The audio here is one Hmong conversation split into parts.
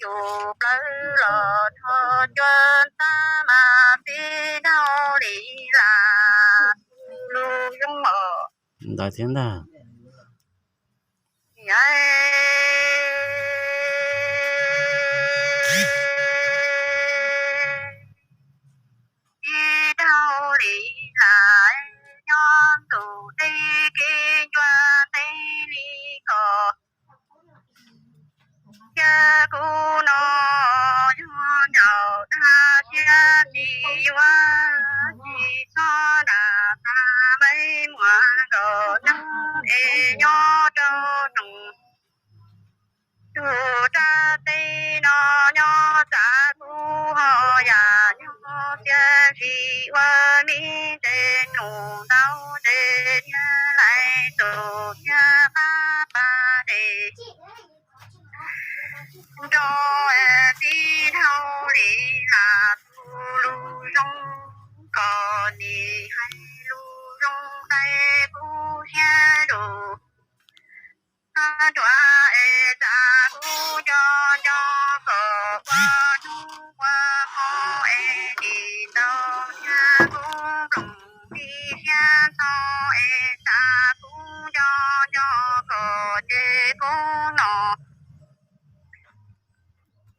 tus plawv los rho cua ntxab mas txiv dhau li las tus lus zoo os. Ntawd thiab ntag. Yam txiv dhau li las nyob ntuj teb kev ncua ntev li ko. Thiab kuv no yog ncaum dag siab tsis yuav tsis txhob dag tag, Maiv Muas Nkaus Neeb es nyob rau nroog. Tus rab teb no nyob txav kuv ho yam nyob tiam sis ua mi ntes nus ntau ntes niag lais tus thiab qab pas ntes nrog txiv dhau li las tus lus zoo, kom nim hais lus zoo qai kuv siab lus. Nruas es txav kuv nco nco kom ua hnub ua hmo es nim ntau thiab kuv nploos mi siab ntxhov es txav kuv nco nco kom ces kuv no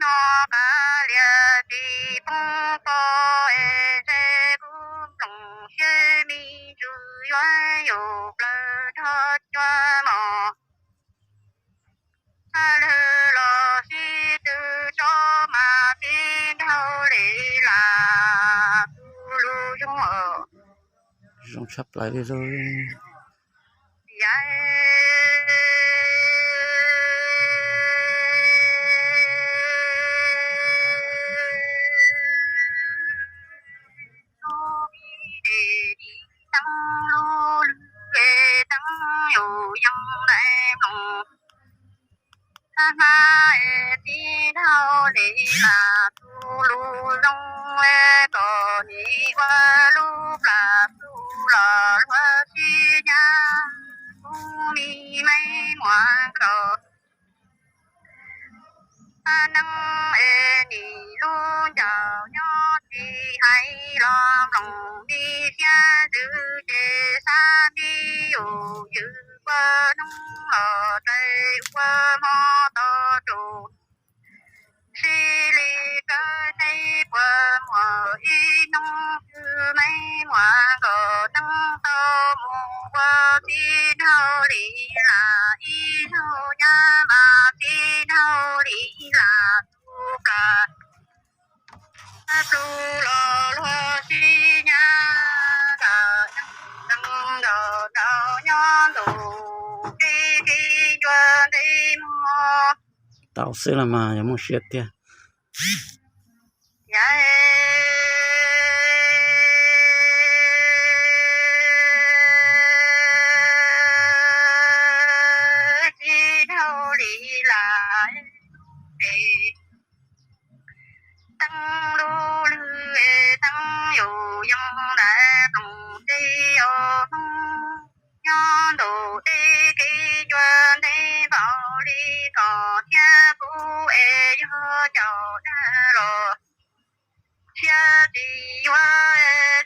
no qab lias tsis poob pob es ntshe kuv nploos siab me ntsws yuav yus plaws rho cua mos. Lwg los sib tw tso mas txiv dhau li las tus lus zoo os. Zoo tshaj plaws li lauj. Yam teeb lub lwg es teeb yus yeej lais mloog. Hab hmab es txiv dhau li las tus lus zoo es kom nim ua lub plam xub los luag sib nyab kuv mi Maiv Muas Nkaus Neeb es nim lub ncaus nyob tsis hais los mloog mi siab ntxwv ces xav tib yus ywg ua hnub los txais ua hmo tos tus sib li kawg seb puas muaj ib hnub twg Maiv Muas Nkaus Neeb tau mus ua txiv dhau li las ib zaug nyab mas txiv dhau li las tus plam plhu los luag sib nyab tas neeg nkaus nraud nyob ntuj teb kev ncua ntev mog. Tau xwb los mas yog muaj siab tiag. Yam txiv dhau li las teeb lub lwg es teeb yus yeej lais mloog teb os. Nyob ntuj teb kev ncua ntev npaum li ko thiab kuv es yog caum dag los siab tsis yuav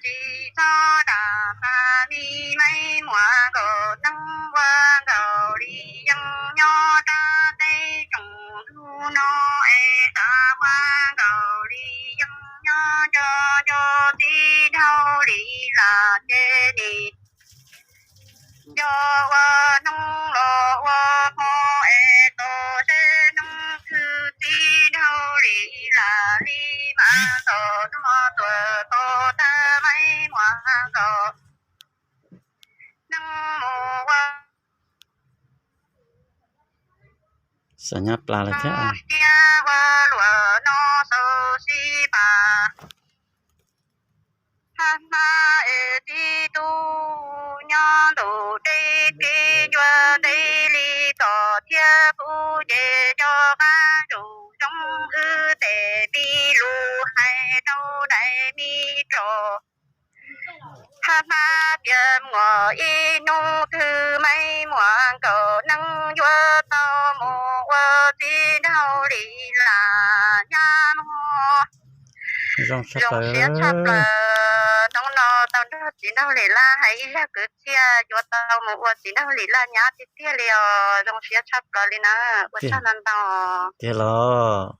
tsis txhob dag tas mi Maiv Muas Nkaus Neeb ua nkaus li yeej nyob rab teb tsoom ntug no es tas ua nkaus li yeej nyob nco nco txiv dhau li las ces nim nco ua hnub los ua hmo es tos seb hnub twg txiv dhau li las li mas txom nyem tuaj tos tag Maiv Muas Nkaus Neeb mus ua Xav nyab plas lawm thiab. Siab ua luam no xaus sib pab. Hab hmab es txiv tub nyob ntuj teb kev ncua ntev li ko thiab kuv ces nco qab ntsoov zoo wb tes mi lus hais rau daim mi rau. Hab hmab piav muaj ib hnub twg Maiv Muas Nkaus Neeb yuav tau mus ua txiv dhau li las. Zoo siab tshaj plaws, hnub no tau nrog txiv nraug Lis Laj hais ib zaj kwv txhiaj, yuav tau mus ua txiv nraug Lis Laj nyab tiag tiag li os. Zoo siab tshaj plaws li na, ua tsaug ntau ntau. Tiag los,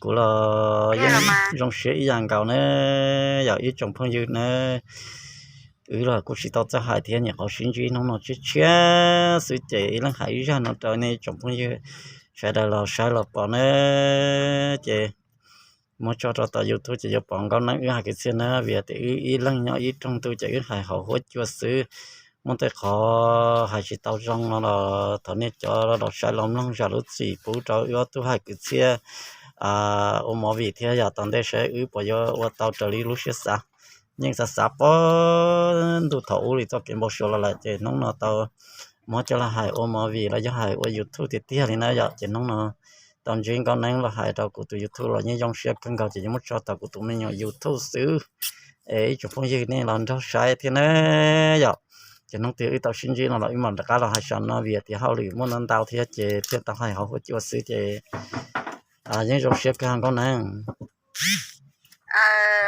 kuv los yeej zoo siab ib yam nkaus na, yog ib tsoom phooj ywg na. Wb los kuj tsis tau txawj hais thiab, nyuam qhuav sib ntsib hnub no tshiab tshiab xwb ces ib leeg hais ib zaj no rau nej tsoom phooj ywg sawv daws los saib los pom na. Ces muab tso rau tom YouTube ces yuav pom Nkauj Neeb wb hais kwv txhiaj na, vim tias wb ib leeg nyob ib rooj ntuj ces wb hais hauv huab cua xwb. Muaj tej qhov hais tsis tau zoo no los thov nej cov los saib los mloog zam lub txim pub rau wb ob tug hais kwv txhiaj ua movie thiab, yog tom ntej saib wb puas yuav ua tau raws li lub siab xav. Yeej xav xav puag ntuj thaum ub li txoj kev npau suav los lawm ces hnub no tau muab coj los hais ua movie los yog hais ua YouTube tiag tiag li na yom. Ces hnub no tau ntsib Nkauj Neeb los hais rau kuv tus YouTube los yeej zoo siab kawg nkaus ces yuav muab tso tau kuv tus me nyuam YouTube xwb. Es ib tsoom phooj ywg nej los nrog saib thiab na yom. Ces hnub twg wb tau sib ntsib no los wb mam rov qab los hais sam no, vim tias hauj lwm muaj ntau ntau thiab ces thiaj tau hais hauv huab cua xwb ces yeej zoo siab kawg Nkauj Neeb.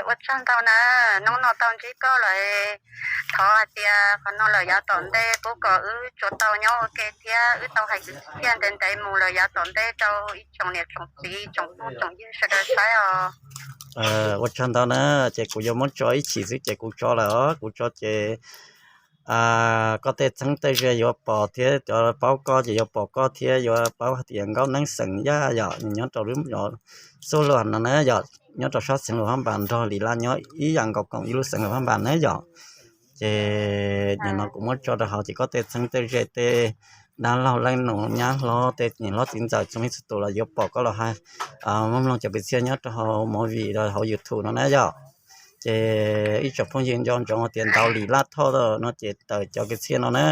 Ua tsaug ntau na, hnub no tau ntsib koj lawm, thov hais tias qhov no lawm yav tom ntej pub kom wb tsuas tau nyob ua ke thiab wb tau hais kwv txhiaj ntev ntev mus lawm yav tom ntej rau ib tsoom niam tsoom txiv tsoom phooj tsoom ywg sawv daws saib os. Ua tsaug ntau na, ces kuv yuav muab tso ib chim xwb ces kuv tso lawm os, kuv tso ces koj tej txheeb tej ze yuav pom thiab, cov paub koj ces yuav pom koj thiab yuav paub hais tias Nkauj Neeb xeem Yaj yom, nws nyob rau lub xub luag no na yom, nyob rau sab xeev Luas Phab Npas nrog Lis Laj nyob ib yam nkaus koom ib lub xeev Luas Phab Npas na yom. Ces nim no kuv muab tso rau hauv ces koj tej txheeb tej ze tej dab laug leej nus nyab hlob tej niam hlob txiv ntxawm txhua leej txhua tus los yuav pom koj los hais, muab mloog cov kwv txhiaj nyob rau hauv movie hauv YouTube no na yom. Ces ib tsoom phooj ywg nco ntsoov tias ntaus Lis Laj Thoj no ces tawm cov kwv txhiaj no na.